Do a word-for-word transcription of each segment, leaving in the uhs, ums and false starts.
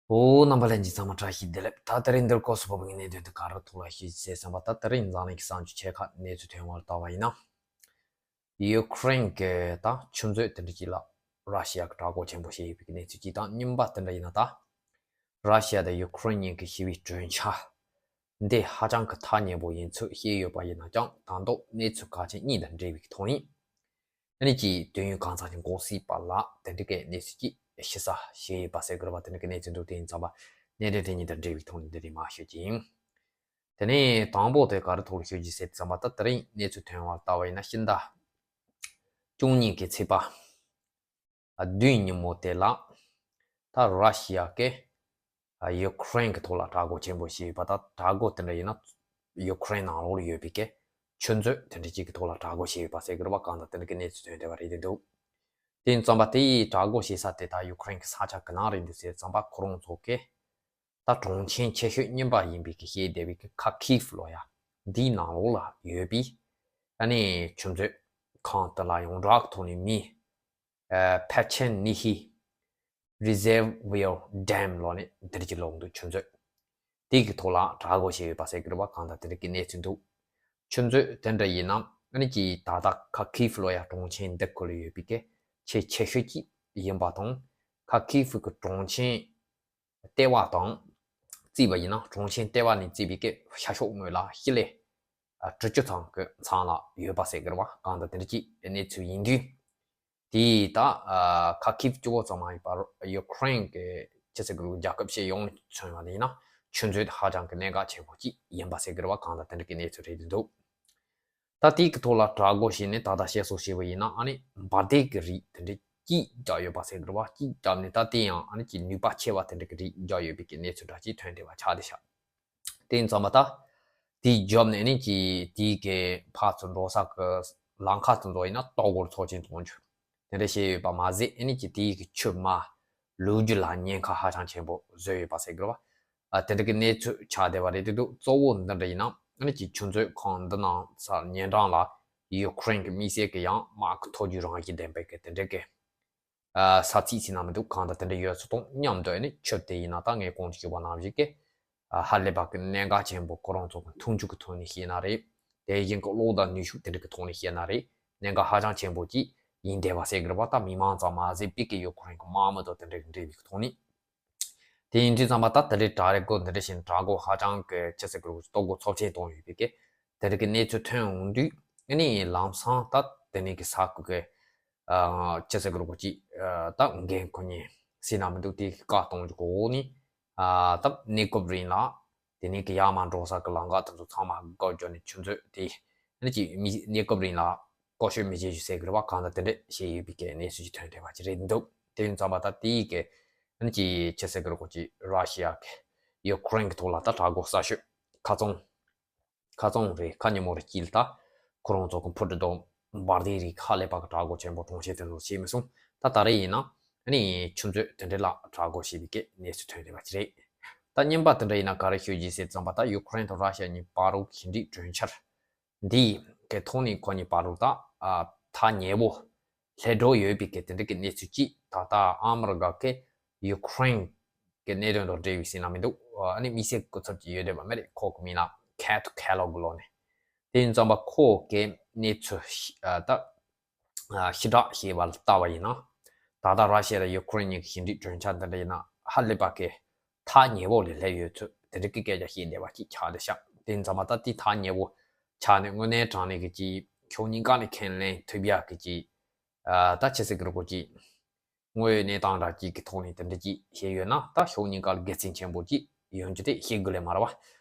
ཨོ། རྣམ་པ་ལྷན་རྒྱས་ཚང་མ་བཀྲ་ཤིས་བདེ་ལེགས། ད་དེ་རིང་འདིར་སྐོར་སུ་བབས་པའི་གནད་དོན་དེ་ག་རེ་ཐོག་ལ་ཞུ་ཟེར་བསམ་པ། ད་དེ་རིང་འཛམ་གླིང་གི་གསར་འགྱུར་ཆེ་ཁག་གནས་ཚུལ་ཐོན་བར་ལྟ་བ་ཡིན་ན། ཡུ་ཀེ་རེན་གྱི་ད་ཆུ་མཛོད་དེ་འདྲ་ཅིག་ལ་ར་ཤི་ཡ་གི་དྲག་རྒོལ་ཆེན་པོ་བྱས་ཡོད་པའི་གནས་ཚུལ་གཅིག་དང་། གཉིས་པ་དེ་འདྲ་ཡིན་ན། ད་ར་ཤི་ཡ་དང་ཡུ་ཀེ་རེན་གཉིས་ཀྱི་ཞི་བའི་གྲོས་འཆར་འདི་ཧ་ཅང་གི་ཐག་ཉེ་པོ་ཡིན་ཚུལ་བཤད་ཡོད་པ་ཡིན་ན་ཀྱང་། ད་དུང་གནས་ཚུལ་གལ་ཆེན་གཉིས་དང་འབྲེལ་བའི་ཐོག་ནས། ཨ་ནི་ཀྱི་དུས་ཡུན་གང་ཙམ་ཞིག་འགོར་སྲིད་པ་ལ་དེ་འདྲ་གི་གནས་ཚུལ་ཅིག་ཞུ་ས་ཞུས་ཡོད་པ་ཟེར་དགོས་རེད་པ། དེ་འདྲ་གི་གནས་ཚུལ་འདུག་དེ་ཡིན་ཙམ་པ་གནད་དོན་དེ་གཉིས་དང་འབྲེལ་བའི་ཐོག་ནས་འདི་རིང་མར་ཞུ་གི་ཡིན། དེ་ནས་དང་པོ་དེ་ག་རེ་ཐོག་ལ་ཞུ་རྒྱུ་ཟེར་ཙམ་པ། ད་དེ་རིང་གནས་ཚུལ་ཐོན་བར་ལྟ་བ་ཡིན་ན། ཕྱི་ཟླ་བཅུ་གཉིས་ཀྱི་ཚེས་པ་བདུན་ཉིན་མོ་དེ་ལ། ད་ར་ཤི་ཡ་གིས་ཡུ་ཀེ་རེན་གྱི་ཐོག་ལ་དྲག་རྒོལ་ཆེན་པོ་བྱས་ཡོད་པ། ད་དྲག་རྒོལ་དེ་འདྲ་ཡིན་ན་ཡུ་ཀེ་རེན་ནང་ལོགས་ལ་ཡོད་པའི་གི་ཆུ་མཛོད་དེ་འདྲ་ཅིག་གི་ཐོག་ལ་དྲག་རྒོལ་བྱས་ཡོད་པ་ཟེར་གི་རེད་པ། གང་ལྟར་དེ་འདྲ་གི་གནས་ཚུལ་ཐོན་བསྡད་པ་རེད་འདུག་དེ་ཡིན་ཙམ་པ་དེ་ཡི་དྲག་རྒོལ་བྱེད་ས་དེ་ད་ཡུ་ཀེ་རེན་གྱི་ས་ཆ་གི་ནང་རེད་འདུག་ཟེར་ཙམ་པ། ཁོ་རང་ཚོ་གི་ད་གྲོང་ཁྱེར་ཆེ་ཤོས་གཉིས་པ་ཡིན་པའི་གི་བཤད་བསྡད་པའི་གི་ཁ་ཁིབ་ལོ་ཡ་འདིའི་ནང་ལོགས་ལ་ཡོད་པའི་ཨ་ནི་ཆུ་མཛོད་ཁང་དེ་ལ་ཡོངས་གྲགས་ཐོག་ནས་མིང་ཕ་ཆེན་ནི་ཧི་རི་ཟེར་ཝེར་ཌེམ་ལོ་ནི་འདིར་གྱི་ལོག་འདུག་ཆུ་མཛོད་དེ་གི་ཐོག་ལ་དྲག་རྒོལ་བྱས་ཡོད་པ་ཟེར་གི་རེད་པ། གང་ལྟར་དེ་འདྲ་གི་གནས་ཚུལ་འདུག་ཆུ་མཛོད་དེ་འདྲ་ཡིན་ན་ཨ་ནི་ཀྱི་ད་ལྟ་ཁ་ཁིབ་ལོ་ཡ་གྲོང་ཁྱེར་འདི་ཁུལ་ལ་ཡོད་པའི་གི་ཆེས་ཆེ་ཤོས་ཀྱི་ཡིན་པ་དང་། ཁ་ཁིབ་གི་གྲོང་ཁྱེར་ལྟེ་བ་དང་བརྩིས་པ་ཡིན་ན། གྲོང་ཁྱེར་ལྟེ་བ་ནས་བརྩིས་པའི་གི་ཤར་ཕྱོགས་ངོས་ལ་སྤྱི་ལེ་དྲུག་ཅུ་ཙམ་གྱི་མཚམས་ལ་ཡོད་པ་ཟེར་གི་རེད་པ། གང་ལྟར་དེ་འདྲ་ཅིག་གནས་ཚུལ་ཡིན་དུས། དེས་ད་ཁ་ཁིབ་གཅིག་པོ་ཙམ་མ་ཡིན་པར་ཡུ་ཀེ་རེན་གྱི་ཅི་ཟེར་གི་རེད། རྒྱལ་ཁབ་སྤྱི་ཡོངས་མཚོན་པ་ཡིན་ན་ཆུ་མཛོད་ཧ་ཅང་གི་གནད་འགག་ཆེན་པོ་ཅིག་ཡིན་པ་ཟེར་གི་རེད་པ། གང་ལྟར་དེ་འདྲ་གི་གནས་ཚུལ་རེད་འདུག་ད་དེའི་གི་ཐོག་ལ་དྲག་རྒོལ་བྱས་ནས་ད་ལྟ་བཤད་སྲོལ་བྱས་པ་ཡིན་ན། ཨ་ནི་འབར་མདེལ་གི་རིགས་དེ་འདྲ་གཅིག་བརྒྱབ་ཡོད་པ་ཟེར་གི་རེད་པ། གཅིག་བརྒྱབ་ནས་ད་དེ་ཡང་ཨ་ནི་ཀྱི་ནུས་པ་ཆེ་བ་དེ་འདྲ་གི་རིགས་བརྒྱབ་ཡོད་པའི་གི་གནས་ཚུལ་འདྲ་ཅིག་ཐོན་བསྡད་པ་ཆགས་བསྡད་ཤག་དེ་ཡིན་ཙམ་པ་ད་དེའི་རྒྱབ་ནས་ཨ་ནི་ཀྱི་དེའི་གི་ཕར་ཚུར་འགྲོ་ས་གི་ལམ་ཁ་དེ་ཚོ་ཡིན་ན་ལྟོ་གོས་ཚོགས་ཆེན་གཏོང་རྒྱུ་དེ་འདྲ་བྱས་ཡོད་པ་མ་ཟད། ཨ་ནི་ཀྱི་དེའི་གི་ཆུ་མར་ལུད་རྒྱུ་ལ་ཉེན་ཁ་ཧ་ཅང་ཆེན་པོ་བཟོས་ཡོད་པ་ཟེར་གི་རེད་པ། ཨ། དེ་འདྲ་གི་གནས་ཚུལ་ཆགས་བསྡད་པ་རེད་དེ་འདུག་གཙོ་བོ་འདི་འདྲ་ཡིན་ན་ཨ་ནི་ཀྱི་ཆུ་མཛོད་ཁང་འདི་ནང་ས་ཉེ་འགྲམ་ལ་ཡུ་ཀེ་རེན་གྱི་དམིགས་བསལ་གྱི་ཡང་དམག་གི་མཐོ་རྒྱུགས་རང་བཞིན་ལྡན་པའི་གི་དེ་འདྲ་གི་ས་ཚིགས་ཟེར་ན་མི་འདུག་གང་ལྟར་དེ་འདྲ་ཡོད་ཚུལ་དང་མཉམ་དུ། ཨ་ནི་ཆུ་དེ་ཡིན་ན་ད་ངས་གོང་དུ་ཞུས་པ་ནང་བཞིན་གྱི་ཧ་ལས་པ་གི་གནད་འགག་ཆེན་པོ། ཁོ་རང་ཚོ་གི་མཐུན་འཇུག་གི་ཐོག་ནས་བཤད་ན་རེད། དེ་བཞིན་གྱི་གློག་དང་ནུས་ཤུགས་དེ་འདྲ་གི་ཐོག་ནས་བཤད་ན་རེད། གནད་འགག་ཧ་ཅང་ཆེན་པོ་ཅིག་ཡིན་བསྡད་པ་ཟེར་གི་རེད་པ། ད་མི་མང་ཙམ་མ་ཟད་པའི་གི་ཡུ་ཀེ་རེན་གྱི་དམག་མི་དང་དེ་འདྲ་གི་འབྲེལ་བའི་ཐོག་ནས། དེ་ཡིན་དུས་ཙམ་པ་ད་དེ་འདྲའི་དྲག་རྒོལ་འདི་འདྲ་བཞིན་དྲག་རྒོལ་ཧ་ཅང་གི་ཅི་ཟེར་གི་རེད། ལྟོ་གོས་ཚོགས་ཆེན་གཏོང་ཡོད་པའི་གི་དེ་འདྲ་གི་གནས་ཚུལ་ཐོན་འོང་དུས། ཨ་ནི་ལམ་སང་ད་དེ་ནས་གི་ས་ཁུལ་གི་ཨ་ཅི་ཟེར་གི་རེད། ཅིག་ཨ་ད་འགན་ཁུར་མཁན་ཟེར་ན་མི་འདུག་དེ་གི་བཀའ་གཏོང་རྒྱུ་གི་འོག་ནས། ཨ་ད་གནས་སྐབས་རིང་ལ་དེ་ནས་གི་ཡར་མར་འགྲོ་ས་གི་ལམ་ཁ་དེ་ཚོ་ཚང་མ་བཀག་བཅོམ་ནས་ཆུ་མཛོད་དེ་ཨ་ནི་ཅིག་མི་གནས་སྐབས་རིང་ལ་བཀོག་ཤོད་མི་བྱེད་རྒྱུ་ཟེར་གི་རེད་པ། གང་ལྟར་དེ་འདྲ་བྱས་ཡོད་པའི་གི་གནས་ཚུལ་ཅིག་ཐོན་བསྡད་པ་ཅིག་རེད་འདུག་དེ་ཡིན་ཙམ་པ་ད་དེའི་གི་ཨ་ནི་ཅིག་ཅི་ཟེར་གི་རེད། ཅིག་ར་ཤི་ཡ་གི་ཡུ་ཀེ་རེན་གི་ཐོག་ལ་ད་དྲག་རྒོལ་གསར་ཤོས་ཁ་རྩང་ཁ་རྩང་རེད། ཁ་ཉིན་མོ་རེ་དཀྱིལ་ད་ཁོ་རང་ཚོ་གི་འཕུར་གྲུ་དང་འབར་མདེལ་རིགས་ཧ་ལས་པ་གི་དྲག་རྒོལ་ཆེན་པོ་གྲོང་ཁྱེར་དེ་ཚོ་བྱས་མི་སོང་། ད་ད་རེས་ཡིན་ན་ཨ་ནི་ཆུ་མཛོད་དེ་འདྲ་ལ་དྲག་རྒོལ་བྱས་པའི་གི་གནས་ཚུལ་ཐོན་བསྡད་པ་ཅིག་རེད། ད་གཉིས་པ་དེ་འདྲ་ཡིན་ན་ག་རེ་ཤོད་ཀྱི་ཟེར་ཙམ་པ། ད་ཡུ་ཀེ་རེན་དང་ར་ཤི་ཡ་གཉིས་བར་དུ་ཞི་འགྲིག་གྲོས་འཆར་འདི་གི་ཐོག་ནས་ཁོ་གཉིས་བར་དུ་ད་ཨ་ཐག་ཉེ་བོ་སླེབས་འགྲོ་ཡོད་པའི་གི་དེ་འདྲ་གི་གནས་ཚུལ་ཅིག་ད་ལྟ་ཨ་མི་རི་ཀ་གི་ཡུ་ཀེ་རེན་གི་གནད་དོན་དང་འབྲེལ་བའི་ཟེར་ན་མི་འདུག་ཨ་ནི་དམིགས་བསལ་གྱི་སྐུ་ཚབ་ཅིག་ཡོད་བསྡད་པ་མ་རེད། ཁོ་གི་མིང་ལ་ཁེ་ཐི་ཁེ་ལོག་གི་ལོ་ནས། དེ་ཡིན་ཙམ་པ་ཁོ་གི་གནས་ཚུལ་ཨ་ད་ཨ་ཕྱི་བསྒྲགས་བྱས་པ་ལ་ལྟ་བ་ཡིན་ན། ད་ལྟ་ར་ཤི་ཡ་དང་ཡུ་ཀེ་རེན་གཉིས་ཀྱི་ཞི་འགྲིག་གྲོས་འཆར་འདི་འདྲ་ཡིན་ན་ཧ་ལས་པ་གི་ཐག་ཉེ་བོ་ལ་སླེབས་ཡོད་ཚུལ་དེ་འདྲ་གི་སྐད་ཆ་བཤད་བསྡད་པ་ཅིག་ཆགས་བསྡད་ཤག་དེ་ཡིན་ཙམ་པ་ད་དེ་ཐག་ཉེ་བོ་ཆགས་ནས་དངོས་གནས་དྲང་གནས་གི་ཅིག་ཕྱོགས་གཉིས་ཀ་ནས་ཁས་ལེན་ཐུབ་ཡག་གི་ཅིག་ཨ་ད་ཅི་ཟེར་གི་རེད། ཅིག་དངོས་ཡོད་གནས་སྟངས་འདྲ་ཅིག་གི་ཐོག་ནས་དེ་འདྲ་ཅིག་བཤད་ཡོད་ན། ད་ཕྱོགས་གཉིས་ཀ་ལ་དགེ་མཚན་ཆེན་པོ་ཅིག་ཡོང་རྒྱུ་དེ་བཤད་དགོས་ལེ་མ་རེད་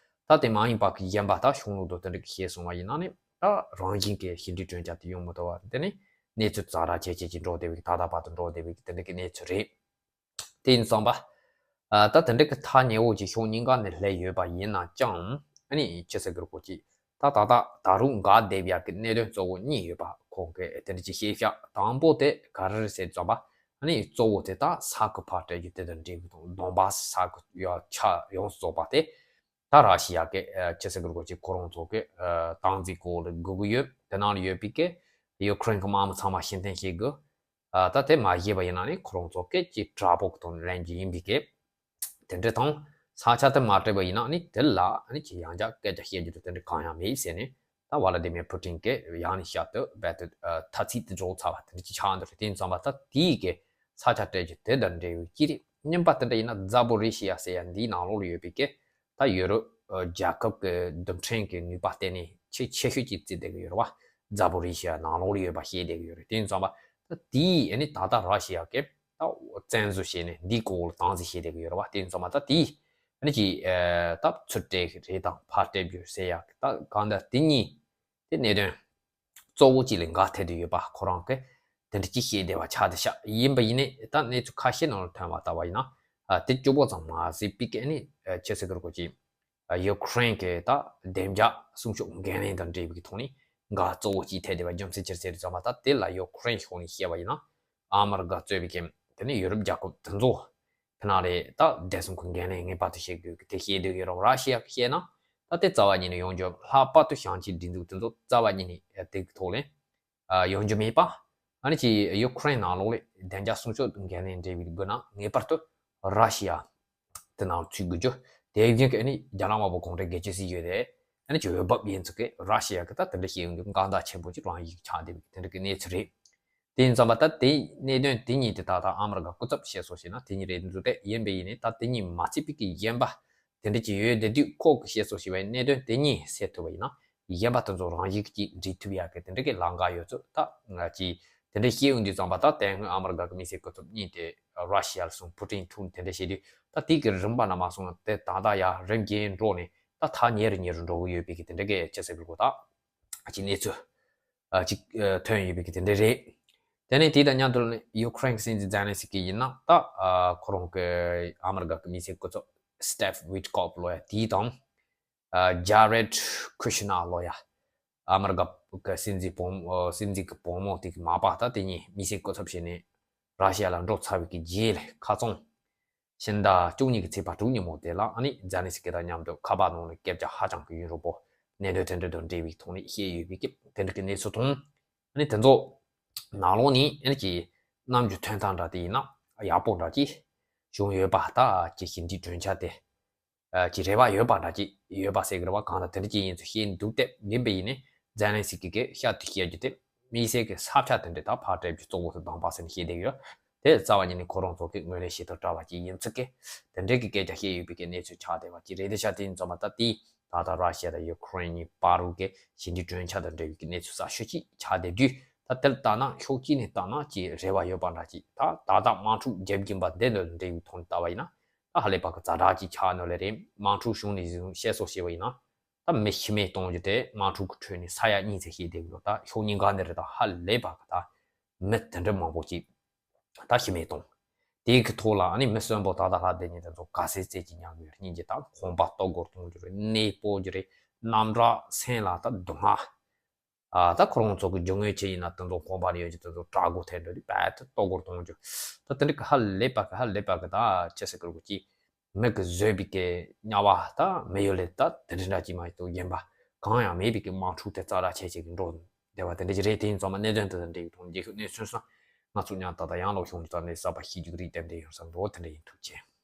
པ། ད་དེ་མ་ཡིན་པ་གི་གཞན་པ་ད་གཞུང་ལུགས་དང་དེ་འདྲ་གི་བཤད་སོང་བ་ཡིན་ན་ནི། ད་རང་བཞིན་གི་ཞི་འགྲིག་གྲོས་འཆར་དེ་ཡོང་མི་ཐུབ་པ་དེ་ནི་གནས་ཚུལ་ཛ་དྲག་ཆེ་ཆེ་ཅིག་འགྲོ་བསྡད་པའི་གི་ད་ལྟ་བར་དུ་འགྲོ་བསྡད་པའི་གི་དེ་འདྲ་གི་གནས་ཚུལ་རེད། དེ་ཡིན་ཙམ་པ། ཨ་ད་དེ་འདྲ་གི་ཐག་ཉེ་བོ་ཅིག་ཕྱོགས་གཉིས་ཀ་ནས་སླེབས་ཡོད་པ་ཡིན་ན་ཅང་། ཨ་ནི་ཅི་ཟེར་གི་རེད། ཅིག་ད་ད་ད་ད་རུང་འགག་བསྡད་ཡག་གི་གནད་དོན་གཙོ་བོ་གཉིས་ཡོད་པ་ཁོང་གིས་དེ་འདྲ་ཅིག་བཤད་ཤག་དང་པོ་དེ་ག་རེ་རེད་ཟེར་ཙམ་པ། ཨ་ནི་གཙོ་བོ་དེ་ད་ས་ཁུལ་ཕར་སྤྲད་རྒྱུ་དེ་དང་འབྲེལ་བའི་དང་། དོན་པ་ས་ཁུལ་ཡ་ཆ་ཡོངས་སུ་རྫོགས་པ་དེ་ད་ར་ཤི་ཡ་གི་ཨ་ཅི་ཟེར་གི་རེད། ཅིག་ཁོ་རང་ཚོ་གི་ཨ་སྟངས་འཛིན་སྐོར་ལ་དགོས་ཀྱི་ཡོད། དེ་ནང་ལ་ཡོད་པའི་གི་ཡུ་ཀེ་རེན་གི་དམག་མི་ཚང་མ་ཕྱིར་འཐེན་བྱེད་དགོས། ཨ་ད་དེ་མ་བྱས་པ་ཡིན་ན་ནི་ཁོ་རང་ཚོ་སྐད་ཀྱི་དྲག་པོ་གི་དོན་ལེན་རྒྱུ་ཡིན་པའི་གི་ དེ་འདྲ་དང་། ས་ཆ་དེ་མ་སྤྲད་པ་ཡིན་ན་ནི་དེ་ལ་ནི་ཁྱེད་ཡང་བསྐྱར་སྐད་ཆ་བཤད་རྒྱུ་དེ་འདྲ་གང་ཡང་མེད་ཟེར་ནས། ད་ཝ་ལ་དི་མེར་ཕུ་ཏིན་གྱིས་ཡང་ནས་བསྐྱར་དུ་རྦད་དེ་ཐ་ཚིག་དེ་འཇོག་ཚར་བ་དེ་འདྲ་ཅིག་ཆགས་འདུག་རེད། དེ་ཡིན་ཙང་མ་ད་དེའི་གི་ས་ཆ་སྤྲད་རྒྱུ་དེ་དང་འབྲེལ་བའི་ཅི་རེད། གཉིས་པ་དེ་འདྲ་ཡིན་ན་ཛ་པོ་རི་ཤི་ཡ་ཟེར་ཡ་འདིའི་ནང་ལོགས་ལ་ཡོད་པའི་གི་ད་ཡོ་རོབ་རྒྱལ་ཁབ་ཀྱི་རྡུལ་ཕྲན་གྱི་ནུས་པ་བརྟེན་ནས་ཆེས་ཆེ་ཤོས་ཅིག་བརྩིས་བསྡད་ཀྱི་ཡོད་རེད་བ། ཛ་པོ་རི་ཤི་ཡ་ནང་ལོགས་ལ་ཡོད་པ་བཤད་བསྡད་ཀྱི་ཡོད་རེད། དེ་ཡིན་ཙང་མ་ད་དེའི་ཨ་ནི་ད་ལྟ་ར་ཤི་ཡ་གི་ད་བཙན་བཟོ་བྱས་ནས་འདིའི་སྐོར་ལ་སྟངས་འཛིན་བྱས་བསྡད་ཀྱི་ཡོད་རེད་བ། དེ་ཡིན་ཙང་མ་ད་དེའི་ཨ་ནི་ཅིག་ཨ་ད་ཚུར་སྤྲད་ཀྱི་རེད་དང་ཕར་སྤྲད་རྒྱུ་ཟེར་ཡག་ད་གང་ལྟར་དེ་གཉིས་དེ་གནད་དོན་གཙོ་བོ་གཅིག་ལ་འགལ་ཐེབས་བསྡད་ཡོད་པ་ཁོ་རང་གིས་དེ་འདྲ་ཅིག་བཤད་བསྡད་པ་ཆགས་བསྡད་ཤག་ཡིན་པ་ཡིན་ནའི་ད་གནས་ཚུལ་ཁ་ཤས་ནང་ལ་ཐོན་པ་ལྟ་བ་ཡིན་ན། ཨ་དེ་གཅིག་པོ་ཙམ་མ་ཟད་པའི་གི་ཨ་ནི་ཨ་ཅི་ཟེར་དགོས་རེད། ཁོ་ཅིག་ཨ་ཡུ་ཀེ་རེན་གྱི་ད་བདེ་འཇགས་སྲུང་སྐྱོབ་འགན་ལེན་དང་འབྲེལ་བའི་ཐོག་ནས་འགལ་གཙོ་བོ་གཅིག་ཐེབས་བསྡད་པ་རྒྱུ་མཚན་ཅི་ཟེར་ཙམ་པ་ད་དེ་ལ་ཡུ་ཀེ་རེན་ཕྱོགས་ནས་བཤད་པ་ཡིན་ན། ཨ་མི་རི་ཀ་གཙོས་པའི་གི་དེ་ནི་ཡུ་རོབ་རྒྱལ་ཁབ་དེ་ཚོ་ཕ་ནང་རེད། ད་བདེ་སྲུང་གི་འགན་ལེན་ངེས་པར་དུ་བྱེད་དགོས་ཀྱི་དེ་བཤད་སྡོད་ཀྱི་རོགས་ར་ཤི་ཡ་གི་བཤད་ན། ད་དེ་རྩ་བ་ཉིད་ནས་ཡོང་རྒྱུ། ལྷག་པར་དུ་ཞིང་ཆེན་སྒྲིག་འཛུགས་དེ་ཚོ་རྩ་བ་ཉིད་ནས་དེ་གི་ཐོག་ལ་ཡོང་རྒྱུ་མེད་པ། ཨ་ནི་ཅི་ཡུ་ཀེ་རེན་ནང་ལོགས་ལ་བདེ་འཇགས་སྲུང་སྐྱོབ་འགན་ལེན་འབྲེལ་བའི་སྒོ་ནས་ངེས་པར་དུ་ར་ཤི་ཡ་དེ་ནང་ཚུད་དགོས་རྒྱུ། དེ་བཞིན་གི་ཨ་ནི་རྒྱ་ནག་དམར་པོ་གུང་ཁྲན་གྱི་སྲིད་བྱུས་ཡོད་དེ། ཨ་ནི་ཅི་འོས་བབ་ཡིན་ཚུལ་གྱི་ར་ཤི་ཡ་གི་ད་དེ་འདྲ་བཤད་ཡོང་རྒྱུ་འགལ་ཟླ་ཆེན་པོ་ཅིག་རང་ཡིག་ཆགས་བསྡད་པའི་དེ་འདྲ་གི་གནས་ཚུལ་རེད། དེ་ཡིན་ཙང་མ་ད་དེ་གནད་དོན་དེ་གཉིས་དེ་ད་ལྟ་ཨ་མི་རི་ཀ་སྐུ་ཚབ་བཤད་སོ་བྱས་ན་དེ་གཉིས་རེད་འདུག་སྟེ། ཡིན་པས་ཡིན་ནའི་ད་དེ་གཉིས་མ་ཚད་པའི་གི་གཞན་པ་དེ་འདྲ་ཅིག་ཡོད་བསྡད་དུས། ཁོ་གི་བཤད་སོ་བྱས་པའི་གནད་དོན་དེ་གཉིས་སེལ་ཐུབ་པ་ཡིན་ན་གཞན་པ་དེ་ཚོ་རང་བཞིན་གྱིས་འགྲིག་ཐུབ་ཡག་གི་དེ་འདྲ་གི་ལམ་ཁ་ཡོད་ཚུལ། ད་ང་ཅིག་དེ་འདྲ་བཤད་ཡོང་དུས་ཙམ་པ་ད་དེ་སྔོན་ཨ་མི་རི་ཀ་གི་དམིགས་བསལ་སྐུ་ཚབ་གཉིས་དེ་ར་ཤི་ཡ་ལ་སོང་། ཕུ་ཏིན་ཐུག་དེ་འདྲ་བྱས་དུས་ད་དེ་གི་རིམ་པ་ནང་མ་སོང་ན་དེ་ད་ལྟ་ཡར་རིམ་གྱིས་འགྲོ་ནས་ད་ཐག་ཉེ་རུ་ཉེ་རུ་འགྲོ་གི་ཡོད་པའི་གི་དེ་འདྲ་གི་ཅི་ཟེར་དགོས་རེད། ད་ཅིག་གནས་ཚུལ་ཨ་ཅིག་ཨ་ཐོན་ཡོད་པའི་གི་དེ་འདྲ་རེད། དེ་ནས་དེ་དང་མཉམ་དུ་ནི་ཡུ་ཀེ་རེན་གྱི་སྲིད་འཛིན་ཛེ་ལན་སི་ཀི་ཡིན་ན་ད་ཨ་ཁོ་རང་གི་ཨ་མི་རི་ཀ་གི་དམིགས་བསལ་སྐུ་ཚབ་སི་ཏེབ་ཝིཊ་ཀོབ་ལོ་ཡ་དེ་དང་། ཨ་ཇེ་རེད་ཁུ་ཤི་ནར་ལོ་ཡ། ཨ་མི་རི་ཀ་གི་སྲིད་འཛིན་བུ་མོ་ཨ་སྲིད་འཛིན་གྱི་བུ་མོ་དེ་གི་མ་པ། ད་དེ་གཉིས་དམིགས་བསལ་སྐུ་ཚབ་བྱས་ནས་ར་ཤི་ཡ་ལ་འགྲོ་ཚར་བའི་གི་རྗེས་ལ་ཁ་རྩང་ཕྱི་ཟླ་བཅུ་གཉིས་ཀྱི་ཚེས་པ་དྲུག་ཉིན་མོ་དེ་ལ་ཨ་ནི་ཛེ་ལན་སི་ཀི་དང་མཉམ་དུ་ཁ་པར་ནང་ལ་སྐད་ཆ་ཧ་ཅང་གི་ཡུན་རིང་པོ་གནད་དོན་དེ་འདྲ་དང་འབྲེལ་བའི་ཐོག་ནས་བཤད་ཡོད་པའི་གི་དེ་འདྲ་གི་གནས་ཚུལ་དང་། ཨ་ནི་དེ་ཚོ་ནང་ལོགས་ནས་ཨ་ནི་ཀྱི་རྣམ་འགྱུར་ཐོན་སྟངས་འདྲ་དེ་ཡིན་ན་ཡག་པོ་འདྲ་ཅིག་བྱུང་ཡོད་པ། ད་ཀྱི་ཞི་འགྲིག་གྲོས་འཆར་དེ་ཀྱི་རེ་བ་ཡོད་པ་འདྲ་ཅིག་ཡོད་པ་ཟེར་གི་རེད་བ། གང་ལྟར་དེ་འདྲ་ཅིག་ཡིན་ཚུལ་བཤད་འདུག་སྟེ། ཡིན་པས་ཡིན་ནའི་ཛེ་ལན་སི་ཀི་གིས་བཤད་དུ་བཤད་རྒྱུ་དེ་དམིགས་བསལ་གྱི་ས་ཆ་དེ་འདྲ་ད་ཕར་སྤྲད་རྒྱུ་གཙོ་བོ་དུ་བཏང་པ་ཟེར་ནས་བཤད་བསྡད་ཡོད། དེ་རྩ་བ་ཉིད་ནས་ཁོ་རང་ཚོ་གི་ངོས་ལེན་བྱེད་ཐབས་བྲལ་བ་ཅིག་ཡིན་ཚུལ་གྱི་དེ་འདྲའི་གི་སྐད་ཆ་བཤད་ཡོད་པའི་གི་གནས་ཚུལ་ཆགས་བསྡད་པ་ཅིག་རེད། དེ་ཆ་དེ་ཡིན་ཙང་མ་ད་དེ་ད་ལྟ་ར་ཤི་ཡ་དང་ཡུ་ཀེ་རེན་གཉིས་བར་དུ་གི་ཞི་འགྲིག་གྲོས་འཆར་དང་འབྲེལ་བའི་གི་གནས་ཚུལ་གསར་ཤོས་ཅིག་ཆགས་བསྡད་དུས། ད་དེ་ལ་ལྟ་ན་ཕྱོགས་གཅིག་ནས་ལྟ་ན་ཅིག་རེ་བ་ཡོད་པ་འདྲ་ཅིག་ད་ད་ལྟ་དམག་འཁྲུག་རྒྱབ་ཀྱིན་པ་འདི་འདྲ་དང་འབྲེལ་བའི་ཐོག་ནས་ལྟ་བ་ཡིན་ན། ད་ཧ་ལས་པ་གི་ཛ་དྲག་ཅིག་ཆགས་ནོ་ལེ་རེད། དམག་འཁྲུག་བྱུང་ནས་བཟུང་བཤད་སོ་བྱས་པ་ཡིན་ན། ད་མི་ཤི་རྨས་གཏོང་རྒྱུ་དེ་དམག་འཁྲུག་གི་ཁྲོད་ནས་ས་ཡ་གཉིས་ཙམ་བཤད་བསྡད་ཀྱི་འདུག་ད་ཕྱོགས་གཉིས་ཀ་ནས་རེད། ད་ཧ་ལས་པ་གི་ད་མི་དེ་འདྲ་མང་པོ་ཅིག་ད་ཤི་རྨས་གཏོང་། དེའི་གི་ཐོག་ལ་ཨ་ནི་མི་གསོན་པོ་ད་ལྟ་ལྷག་བསྡད་མཁན་དེ་ཚོ་ག་ཚད་ཙམ་ཅིག་ཉར་གི་ཡོད་རེད། སྙིང་རྗེ། ད་ཁང་པ་གཏོར་རྒོལ་གཏོང་རྒྱུ་རེད། གནས་སྤོ་རྒྱུ་རེད། རྣམ་གྲངས་སེམས་ལ་ད་སྡུག་བསྔལ། ཨ་ད་ཁོ་རང་ཚོ་གི་རྒྱུ་དངོས་ཆེ་ཡིན་ན་དེ་ཚོ་ཁང་པ་ནས་ཡོད་ཀྱི་དེ་ཚོ་དྲག་རྒོལ་ཐེབས་འགྲོ་དུས་རྦད་དེ་གཏོར་རྒོལ་གཏོང་རྒྱུ། ད་དེ་འདྲ་གི་ཧ་ལས་པ་གི་ཧ་ལས་པ་གི་ད་ཅི་ཟེར་གི་རེད། ཅིག་མི་གི་བཟོས་པའི་གི་དམྱལ་བ་ད་མི་ཡུལ་ལས་ད་དེ་འདྲ་འདྲ་ཅིག་མ་གཏོགས་གཞན་པ་གང་ཡང་མེད་པའི་གི་དམག་འཁྲུག་དེ་ཙག་དྲག་ཆེ་ཆེ་གི་འགྲོ་བསྡད་པ་དེ་འདྲ་ཅིག་རེད། དེ་ཡིན་ཙང་མ་གནད་དོན་དེ་དང་འབྲེལ་བའི་ཐོག་ནས་རྒྱལ་ཁབ་གནས་ཚུལ་སོགས་ང་ཚོ་ཉག་ཏག་ཏག་ཡང་ལོག་བྱུང་དུས་ད་ནས་གསར་པ་ཤེས་རྒྱུ་གི་རིགས་ཏན་ཏན་ཡོང་ས་འགྲོ། དེ་འདྲ་ཡིན། ཐུགས་རྗེ་ཆེ།